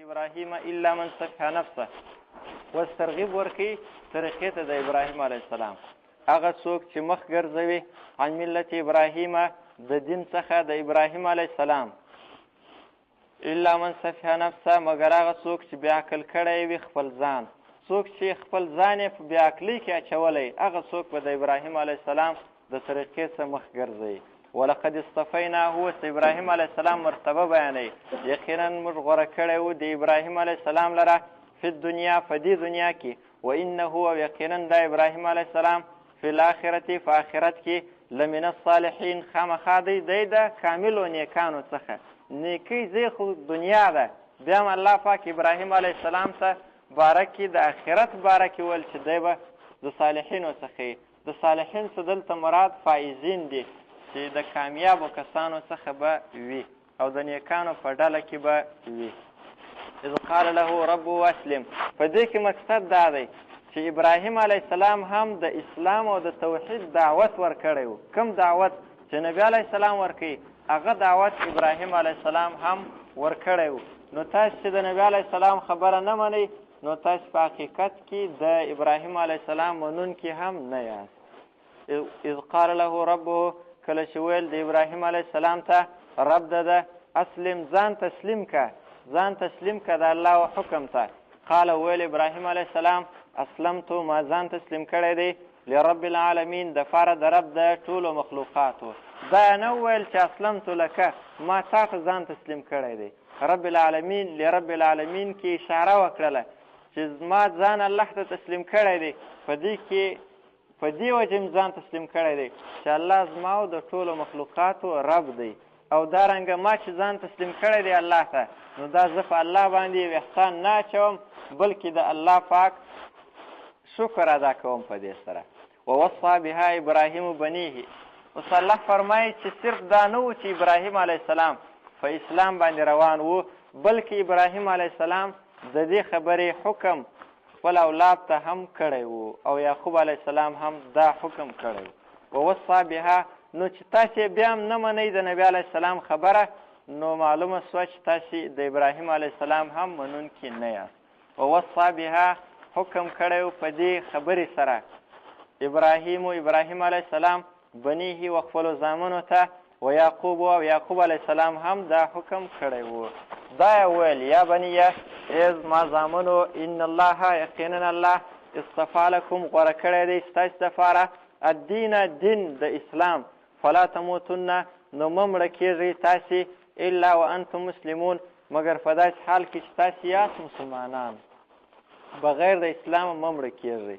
ابراهیم الا من سفه نفسه. اوس ترغیب ورکوي طریقې ته د ابراهیم علیه السلام. هغه څوک چې مخ ګرځوي عن ملت ابراهیم، د دین څخه د ابراهیم علیه السلام، الا من سفه نفسه، مګر هغه څوک چې بې عقل کړی وي خپل ځان، څوک چې خپل ځان یې په بې عقلۍ کې اچولی، هغه څوک به د ابراهیم علیه السلام د طریقې څخه مخ ګرځوي. ولقد اصطفیناه، اوس د ابراهیم علیه السلام مرتبه بیانوي، یقینا موږ غوره کړی و د ابراهیم علیه السلام لره فی الدنیا، په دې دنیا کې، وانه، او یقینا دا ابراهیم علیه السلام فی الاخرة، په آخرت کې، لمن الصالحین، خامخا دی دی د کاملو نیکانو څخه. نیکۍ ځای خو دنیا ده، بیا هم الله پاک ابراهیم علیه السلام ته باره کې د آخرت باره کې ویل چې دی به د صالحینو څخه وي. د صالحین څه دلته مراد فائزین دي چې د کامیابو کسانو څخه به وي او د نیکانو په ډله کې به وي. اذ قال له ربه اسلم، په دې کې مقصد دا دی چې ابراهیم علیه السلام هم د اسلام او د توحید دعوت ورکړی و. کوم دعوت چې نبی علیه السلام ورکوي هغه دعوت ابراهیم علیه السلام هم ورکړی و. نو تاسو چې د نبی علیه السلام خبره نه منئ، نو تاسو په حقیقت کې د ابراهیم علیه السلام منونکي هم نه یاست. اذ قال له ربه، کله چې ویل د ابراهیم علیه السلام ته رب ده اسلم، ځان تسلیم که، ځان تسلیم که د الله و حکم ته. قال، ویل ابراهیم علیه السلام اسلمتو، ما ځان تسلیم کړی دی لرب العالمین، د فاره د رب د ټولو مخلوقاتو. دا نه ویل چې اسلمتو لکه، ما تا ته ځان تسلیم کړی دی. رب العالمین، لرب العالمین کې اشاره وکړله چې ما ځان الله ته تسلیم کړی دی، په دې کې په دې وجه مې ځان تسلیم کړی دی چې الله زما او د ټولو مخلوقاتو رب دی، او دارنګه ما چې ځان تسلیم کړی دی الله ته، نو دا زه په الله باندې یو احسان نه اچوم، بلکې د الله پاک شکر ادا کوم په دې سره. ووصا بها ابراهیم بنیه، اوس الله فرمایي چې صرف دا نه و چې ابراهیم علیه السلام په اسلام باندې روان و، بلکې ابراهیم علیه السلام د دې خبرې حکم خپل اولاد ته هم کړی و، او یعقوب علیه السلام هم دا حکم کړی و. ووصا بها، نو چې تاسې بیا هم نه منئ د نبی علیه السلام خبره، نو معلومه سوه چې تاسې د ابراهیم علیه السلام هم منونکي نه یاست. ووصا بها، حکم کړی و په دې خبرې سره ابراهیم، ابراهیم علیه السلام بنیه و خپلو زامنو ته، و یعقوب، او یعقوب علیه السلام هم دا حکم کړی و. دا یې وویل یا بنیه، ای زما زامنو، ان الله، یقینا الله اصطفی لکم، غوره کړی دی ستاسې دپاره الدین، دین د اسلام، فلا تموتن، نو مه مړه کېږئ تاسې الا وانتم مسلمون، مګر په داسې حال کې چې تاسې یاست مسلمانان، بغیر د اسلامه مه مړه کېږئ.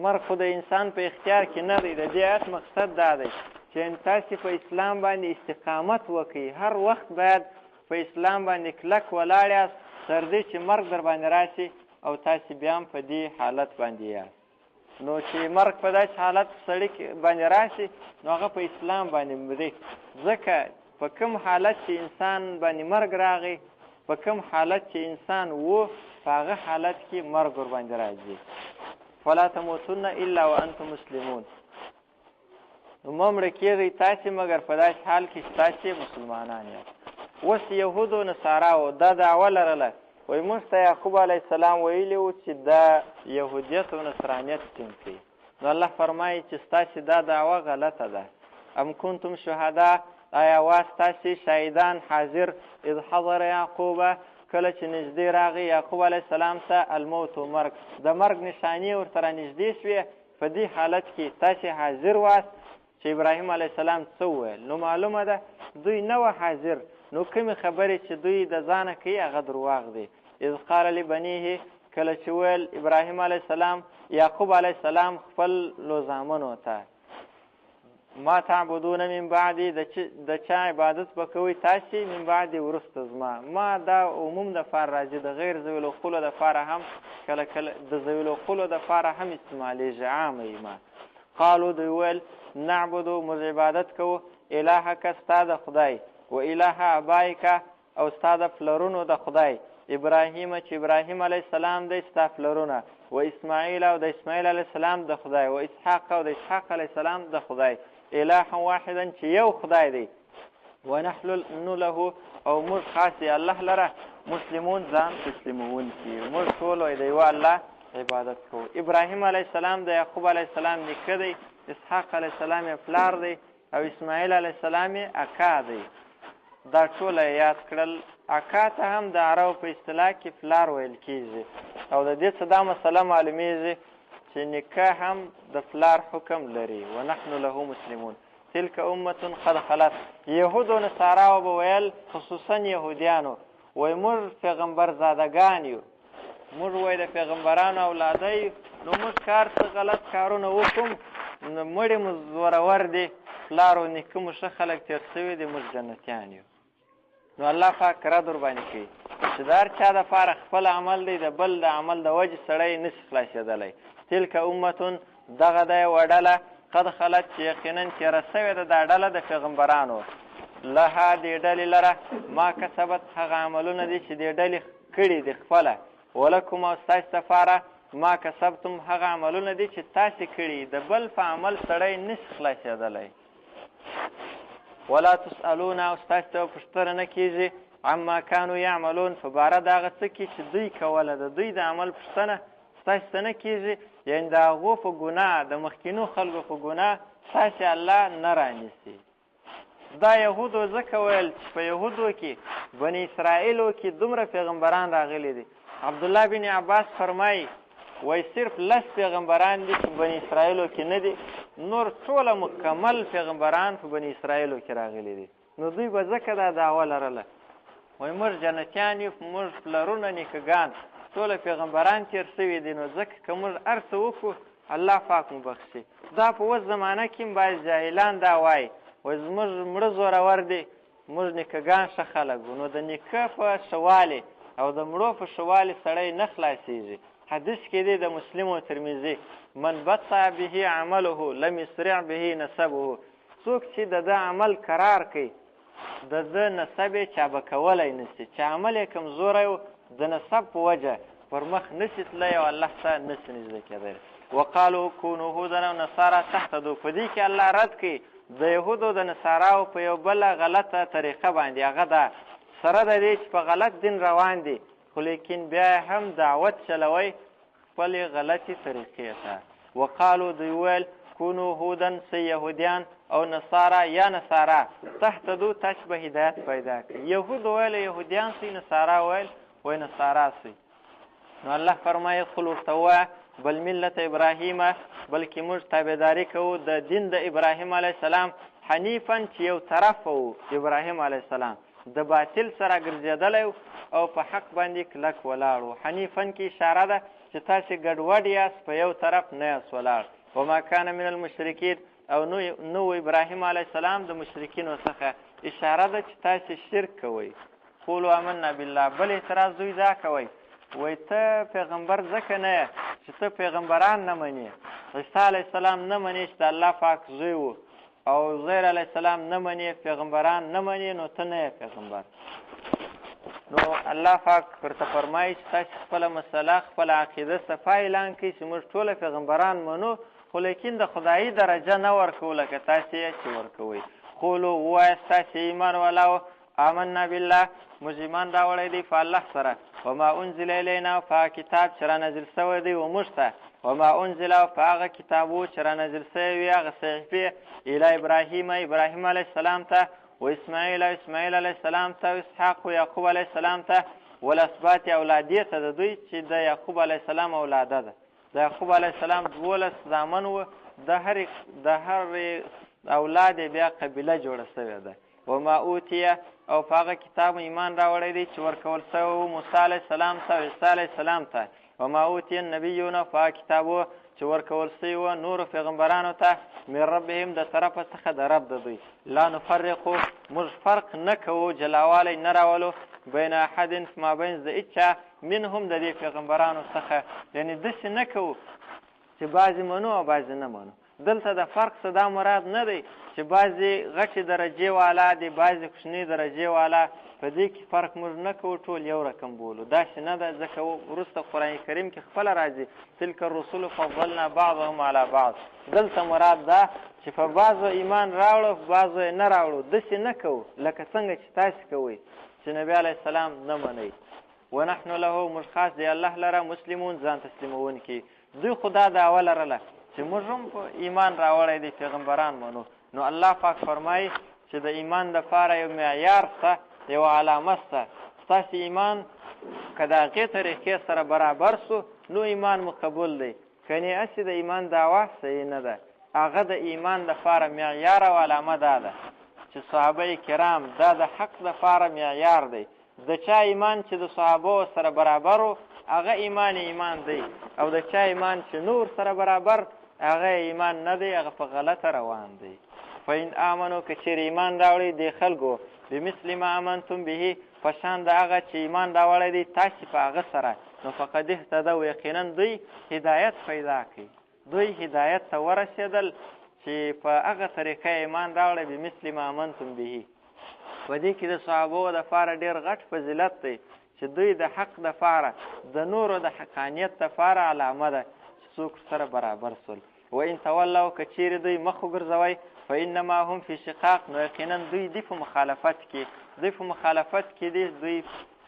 مرګ خو د انسان په اختیار کې نه دی. د دې آیت مقصد دا دی چې تاسې په اسلام باندې استقامت وکړئ، هر وخت باید په اسلام باندې کلک ولاړ یاست تر دې چې مرګ در باندې راشي او تاسې بیا هم په دې حالت باندې یاست. نو چې مرګ په داسې حالت سړي باندې راشي نو هغه په اسلام باندې مري، ځکه په کوم حالت چې انسان باندې مرګ راغی، په کوم حالت چې انسان و، په هغه حالت کې مرګ ورباندې راځي. فلا تموتن الا وانتم مسلمون، نو مه مړه کېږئ تاسې مګر په داسې حال کې چې تاسې مسلمانان یاست. اوس یهودو نصاراو دا دعوه لرله، وایي موږ ته یعقوب علیه السلام ویلي وو چې دا یهودیت او نصرانیت ټینګ کړئ. نو الله فرمایي چې ستاسې دا دعوه غلطه ده. ام کنتم شهدا، آیا واست تاسې شاهدان حاضر اذ حضر یعقوب، کله چې نږدې راغی یعقوب علیه السلام ته الموت، مرګ، د مرګ نشانې ورته رانږدې شوې، په دې حالت کې تاسې حاضر واست چې ابراهیم علیه السلام څه وویل؟ نو معلومه ده دوی نه وه حاضر، نو کومې خبرې چې دوی د ځانه کوي هغه درواغ دي. اذ قال لبنیه، کله چې ویل ابراهیم علیه السلام یعقوب علیه السلام خپل زامنو ته، ما تعبدون من بعدی، د چا عبادت به کوئ تاسې من بعدی، وروسته زما. ما دا عموم د فار راځي، د غیر ذوي العقولو د فاره هم کله کله د ذوي العقولو د فاره هم استعمالېږي، عامه یې. ما قالو، دوی ویل نعبدو، موږ عبادت کوو الهک، ستا د خدای، و اله ابائک، او ستا د پلرونو د خدای، ابراهیم، چې ابراهیم علیه السلام دی ستا پلرونه، و اسماعیل، او د اسماعیل علیه السلام د خدای، و اسحاق، او د اسحاق علیه السلام د خدای، اله واحدا، چې یو خدای دی، ونحن له، او موږ خاص دی الله لره مسلمون ځان تسلیموونکي یو، موږ ټول وایي د یوه الله عبادت کوو. ابراهیم علیه السلام د یعقوب علیه السلام نیکه دی، اسحاق علیه السلام یې پلار دی او اسماعیل علیه السلام یې اکا دی. دا ټوله یې یاد کړل. اکا ته هم د عربو په اصطلاح کې پلار ویل کیږي او د دې څه دا مسله معلومیږي چې نیکه هم د پلار حکم لري. ونحن له مسلمون. تلک امة قد خلت. یهودو نصاراو به ویل، خصوصا یهودیانو، وای موږ پیغمبر زادګان یو، موږ وای د پیغمبرانو اولاده یو، نو موږ کار څه غلط کارونه وکړو نو مړي مو زورور دي، پلار او نیکه مو ښه خلک تېر شوي دي، موږ جنتیان یو. نو الله پاک رد ورباندې کوي چې د هر چا دپاره خپل عمل دی، د بل د عمل د وجې سړی نشي خلاصېدلی. تلک امتون، دغه ده یوه ډله، قد خلت، چې یقینا تېره شوې ده دا ډله د پیغمبرانو، لها، دې ډلې لره، ما کسبت، هغه عملونه دي چې دې ډلې کړي دي خپله، ولکم، او ستاسې دپاره، ما کسبتم، هغه عملونه دي چې تاسې کړي، د بل په عمل سړی نشي خلاصېدلی. ولا تسألون، او ستاسې ته پوښتنه نه کېږي، عما کانو یعملون، په باره د هغه څه کې چې دوی کوله، د دوی د عمل پوښتنه ستاسې ته نه کېږي، یعنې د هغو په ګناه، د مخکینو خلکو په ګناه ستاسې الله نه رانیسي. دا یهودو ځکه ویل چې په یهودو کې، بني اسرائیلو کې دومره پیغمبران راغلي دي. عبدالله بن عباس فرمایي، وایي صرف لس پیغمبران دي چې بني اسرائیلو کې نه دي، نور ټوله مکمل پیغمبران په بني اسرائیلو کې راغلي دي. نو دوی به ځکه دا دعوه لرله، وایي موږ جنتیان یو، موږ پلرونه نیکهګان ټوله پیغمبران تېر شوي دي، نو ځکه که موږ هر څه وکړو الله پاک مو بخښي. دا په اوس زمانه کې هم بعضې جاهلان دا وایي، وایي زموږ مړه زورور دي، موږ نیکهګان ښه خلک وو. نو د نیکه په ښه والي او د مړو په ښه والي سړی نه خلاصېږي. حدیث کې دی د مسلم او ترمذي، من بطأ به عمله لم یسرع به نسبه، څوک چې د ده عمل کرار کوي د ده نسب یې چابکولی نه شي، چې عمل یې کمزوری و د نسب په وجه پر مخ نه شي تللی او الله ته نه شي نږدې کېدلی. وقالو کونو هودا او نصارا تهتدو، په دې کې الله رد کوي د یهودو د نصاراو په یو بله غلطه طریقه باندې، هغه دا سره د دې چې په غلط دین روان دي خو لیکن بیا هم دعوت چلوي خپلې غلطې طریقې ته. وقالو، دوی ویل، کونو هودن، سئ یهودیان، او نصارا، یا نصارا، تهتدو، تاسې به هدایت پیدا کړئ. یهودو ویل یهودیان سئ، نصارا ویل وای نصارا سئ. نو الله فرمایي، قل، ورته ووایه، بل ملت ابراهیم، بلکې موږ تابعداري کوو د دین د ابراهیم علیه السلام، حنیفا، چې یو طرف وو ابراهیم علیه السلام، د باطل سره ګرځېدلی او په حق باندې کلک ولاړ و. حنیفا کې اشاره ده چې تاسې ګډوډ یاست، په یو طرف نه یاست ولاړ. وما کان من المشرکین، او نو ابراهیم علیه السلام د مشرکینو څخه، اشاره ده چې تاسې شرک کوئ. قولوا آمنا بالله، بل اعتراض دوی دا کوي، وایي ته پیغمبر ځکه نه یې چې ته پیغمبران نه منې، عیسی علیه السلام نه منې چې د الله پاک زوی و، او عزیر علیه السلام نه منې، پیغمبران نه منې، نو ته نه یې پیغمبر. نو الله پاک ورته فرمایي چې تاسې خپله مسله، خپله عقیده صفا اعلان کړئ چې موږ ټوله پیغمبران منو، خو لیکن د خدایي درجه نه ورکوو لکه تاسې یې چې ورکوئ. قولو، ووایاست تاسې ایمان والاو، آمنا بالله، موږ ایمان راوړی دی په الله سره، وما انزل الینا، او په هغه کتاب چې را نازل شوی دی و موږ ته، وما انزل، او په هغه کتابو چې را نازل شوی وي هغه صحیفې، الی ابراهیم، ابراهیم علیه السلام ته، و اسماعیل، او اسماعیل علیه السلام ته، او اسحاق و یعقوب علیه السلام ته، والاسباط، اولادې ته د دوی چې د یعقوب علیه السلام اولاده ده. د یعقوب علیه السلام 12 زامن وو، د هرې د هرې اولادې بیا قبیله جوړه شوې ده. وما اوتیه، او په هغه کتاب ایمان راوړی دی چې ورکول شوی و موسی علیه السلام ته او عیسی علیه السلام ته. وما اوتیه النبیون، په هغه کتابو چې ورکول شوي وو نورو پیغمبرانو ته، من ربهم، د طرفه څخه د رب د دوی. لا نفرقو، موږ فرق نه کوو، جلاوالی نه راولو، بین احد، په مابینځ د هیچا، منهم، د دې پیغمبرانو څخه، یعنې داسې نه کوو چې بعضې منو او بعضې نه منو. دلته د فرق څه دا مراد نه دی چې بعضې غټې درجې والا دي، بعضې کوچنۍ درجې والا، په دې کې فرق موږ نه کوو، ټول یو رقم بولو، داسې نه ده. ځکه وروسته قرآن کریم کې خپله راځي، تلک الرسل فضلنا بعضهم علی بعض. دلته مراد دا چې په بعضو ایمان راوړو، په بعضو یې نه راوړو، داسې نه کوو لکه څنګه چې تاسې کوئ چې نبی علیه السلام نه منئ. ونحن له، موږ خاص دی الله لره، مسلمون، ځان تسلیموونکي. دوی خو دا دعوه لرله چې موږ هم په ایمان راوړی دی، پیغمبران منو. نو الله پاک فرمایي چې د ایمان دپاره یو معیار سته، یوه علامه سته. ستاسې ایمان که د هغې طریقې سره برابر سو نو ایمان مو قبول دی، کنې هسې د ایمان دعوه صحیح نه ده. هغه د ایمان دپاره معیار او علامه دا ده چې صحابه کرام دا د حق دپاره معیار دی. د چا ایمان چې د صحابو سره برابر و هغه ایمان ایمان دی، او د چا ایمان چې نور سره برابر هغه ایمان نه دی، هغه په غلطه روان دی. فإن آمنو، که چېرې ایمان راوړي دې خلکو، بمثل ما آمنتم به، په شان د هغه چې ایمان راوړی دی تاسې په هغه سره، نو فقد اهتدوا، یقینا دوی هدایت پیدا کړي، دوی هدایت ته ورسېدل چې په هغه طریقه ایمان راوړی، بمثل ما آمنتم به. په دې کې د صحابو دپاره ډېر غټ فضیلت دی چې دوی د حق دپاره، د نورو د حقانیت دپاره علامه ده چې څوک سره برابر سول. وان تولوا، که چیرې دوی مخ وګرځوی، فانما هم فی شقاق، نو یقینا دوی دي په مخالفت کې، دوی په مخالفت کې دي، دوی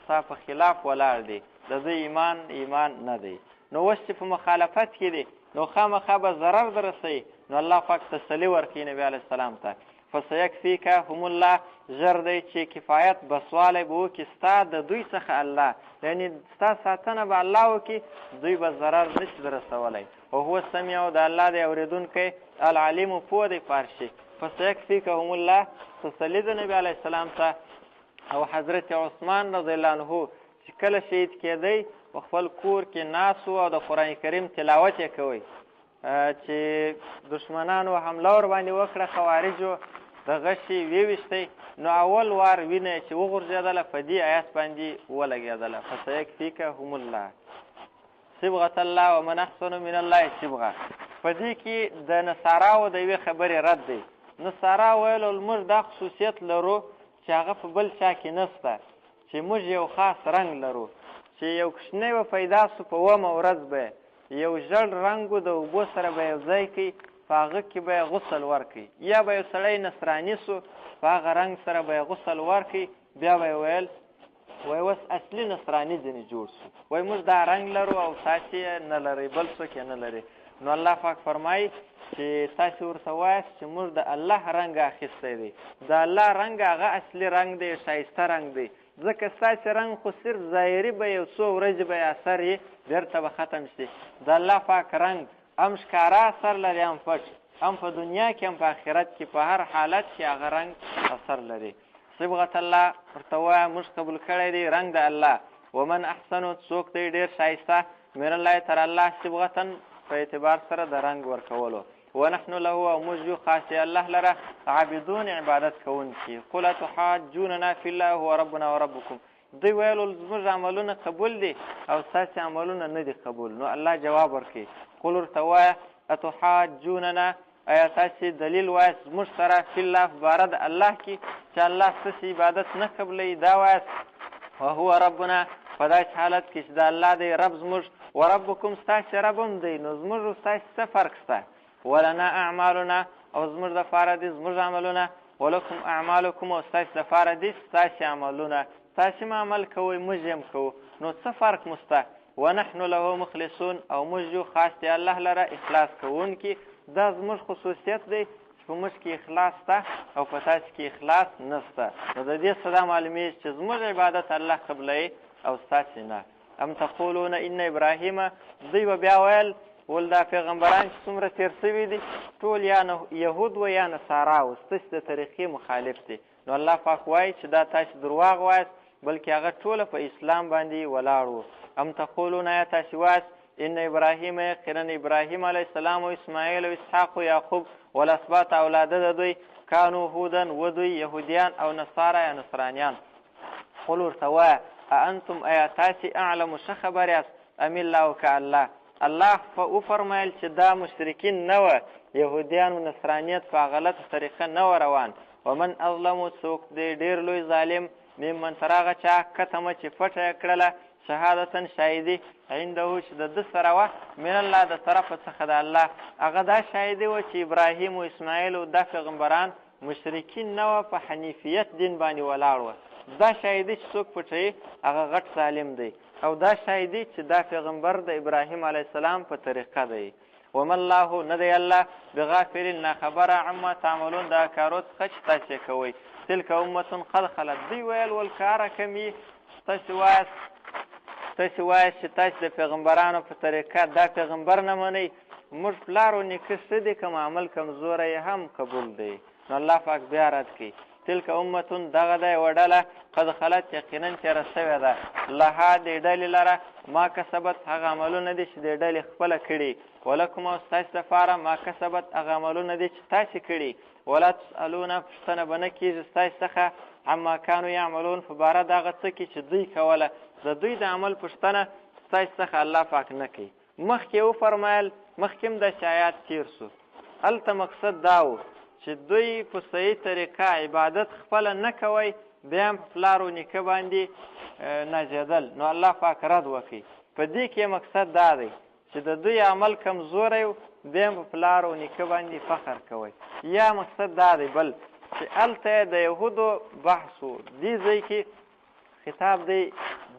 ستا په خلاف ولاړ دي، د دوی ایمان ایمان نه دی. نو اوس چې په مخالفت کې دي نو خامخا به ضرر درسوي. نو الله پاک تسلي ورکوي نبي علیه السلام ته، فسیکفیکهم الله، ژر دی چې کفایت بسوالی به وکړي ستا د دوی څخه الله، یعنی ستا ساتنه به الله وکړي، دوی به ضرر نشي درسولی. وهو السمیع، د الله دی اورېدونکی، العلیم، پوه دی په هر شي. فسیکفیکهم الله، تسلي د نبي علیه السلام ته. او حضرت عثمان رضی الله عنه چې کله شهید کېدی په خپل کور کې ناست او د قرآن کریم تلاوت یې کوی چې دشمنانو حمله ور باندې وکړه، خوارجو د غشي ویویشتی، نو اول وار وینه چې وغورځېدله په دې آیت باندې ولګېدله، فسیکفیکهم الله صبغة الله ومن احسن من الله صبغه. په دې کې د نصاراو د یوې خبرې رد دی. نصارا ویل موږ دا خصوصیت لرو چې هغه په بل چا کې نسته، چې موږ یو خاص رنګ لرو، چې یو کوچنی به پیدا سو په اومه ورځ به یو ژړ رنګ د اوبو سره به یو ځای کوي، په هغه کې به یې غسل ورکوي، یا به یو سړی نصراني سو په هغه رنګ سره به یې غسل ورکوي، بیا به یې ویل وای اوس اصلي نصراني ځینې جوړ سو، وای موږ دا رنګ لرو او تاسې یې نه لرئ، بل څوک یې نه لري. نو الله پاک فرمایي چې تاسې ورته وایاست چې موږ د الله رنګ اخیستی دی، د الله رنګ هغه اصلي رنګ دی، ښایسته رنګ دی، ځکه ستاسې رنګ خو صرف ظاهري به یو څو ورځې به یې اثر یې بېرته به ختم شي. د الله پاک رنګ هم ښکاره اثر لري هم پټ، هم په دنیا کې هم په آخرت کې، په هر حالت کې هغه رنګ اثر لري. صبغة الله، ورته ووایه موږ قبول کړی دی رنګ د الله. ومن احسنو، څوک دی ډېر ښایسته، من الله، تر الله، صبغة، په اعتبار سره د رنګ ورکولو. ونحن له، او موږ یو خاص دی الله لره، عابدون، عبادت کوونکي. قل اتحاجوننا فی الله هو ربنا وربکم، دوی ویل زموږ عملونه قبول دي او ستاسې عملونه نه دي قبول. نو الله جواب ورکوي، قل، ورته ووایه، اتحاجوننا، ایا تاسې دلیل وایاست زموږ سره، فی الله، په باره د الله کې چې الله ستاسې عبادت نه قبلوي، دا وایاست، وهو ربنا، په داسې حالت کې چې د الله دی رب زموږ، وربکم، ستاسې رب هم دی، نو زموږ او ستاسې څه فرق شته؟ ولنا اعمالنا، او زموږ دپاره دي زموږ عملونه، ولکم اعمالکم، او ستاسې دپاره دي ستاسې عملونه، تاسې هم عمل کوئ موږ یې هم کوو، نو څه فرق مو شته؟ ونحن له مخلصون، او موږ یو خاص دی الله لره اخلاص کوونکي. دا زموږ خصوصیت دی چې په موږ کې اخلاص شته او په تاسې کې اخلاص نشته. نو د دې څه دا معلومیږي چې زموږ عبادت الله قبلوي او ستاسې نه. ام تقولون ان ابراهیم، دوی به بیا ویل ول دا پیغمبران چې څومره تېر سوي دي ټول یا یهود و یا نصارا و، ستاسې د طریقې مخالف دي. نو الله پاک وایي چې دا تاسې درواغ وایاست، بلکې هغه ټوله په اسلام باندې ولاړ وو. ام تقولون، یا تاسې وایاست، ان ابراهیم، یقینا ابراهیم علیه السلام او اسماعیل او اسحاق او یعقوب والاسباط اولاده د دوی، کانو هودن، و دوی یهودیان او نصارا یا نصرانیان. قل، ورته وایه، انتم، ایا تاسې، اعلم، ښه خبر یاست، ام الله، که الله؟ الله وفرمایل چې دا مشرکین نه وه، یهودیان او نصرانیت په غلطه طریقه نه وه روان. ومن اظلم، څوک دی ډېر لوی ظالم، ممن، تر هغه چا، کتمه، چې پټه یې کړله، شهادتاً، شاهدي، عنده، چې د ده سره وه، من الله، د طرفه څخه د الله. هغه دا شاهدي وه چې ابراهیم او اسماعیل او دا پیغمبران مشرکین نه وه، په حنیفیت دین باندې ولاړ وه. دا شاهدي چې څوک پټوي هغه غټ ظالم دی، او دا شاهدي چې دا پیغمبر د ابراهیم علیه السلام په طریقه دی. وما الله، نه دی الله، بغافل ناخبره، عما تعملون، دا کارو څخه چې تاسې کوئ. تلک امة قد خلت، دوی ویل ول کاره کمي، تاسې وایاست چې تاسې د پیغمبرانو په طریقه دا پیغمبر نه منئ، موږ پلار او نیکه ښه دي، کوم عمل کمزوری یې هم قبول دی. نو الله پاک بیا رد کوي، تلک امة، دغه ده یوه ډله، قد خلت، یقینا تېره شوې ده، لها، دې ډلې لره، ما کسبت، هغه عملونه دي چې دې ډلې خپله کړي، ولکم، او ستاسې دپاره، ما کسبت، هغه عملونه دي چې تاسې کړي، ولا تسألون، پوښتنه به نه کېږي ستاسې څخه، عما کانو یعملون، په باره د هغه څه کې چې دوی کوله، د دوی د عمل پوښتنه ستاسې څخه الله پاک نه کوي. مخکې یې وفرمایل، مخکې هم داسې آیات تېر سو، هلته مقصد دا و چې دوی په صحیح طریقه عبادت خپله نه کوی، بیا هم په پلار و نیکه باندې نازېدل، نو الله پاک رد وکړي. په دې کې مقصد دا دی چې د دوی عمل کمزوری و، بیا هم په پلار و نیکه باندې فخر کوي. یا مقصد دا دی بل چې هلته د یهودو بحث و، دې ځای کې خطاب دی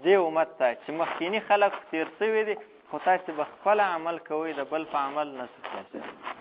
دې امت ته چې مخکیني خلک تېر سوي دي، خو تاسې به خپله عمل کوئ، د بل په عمل نه څه خلاصېږئ.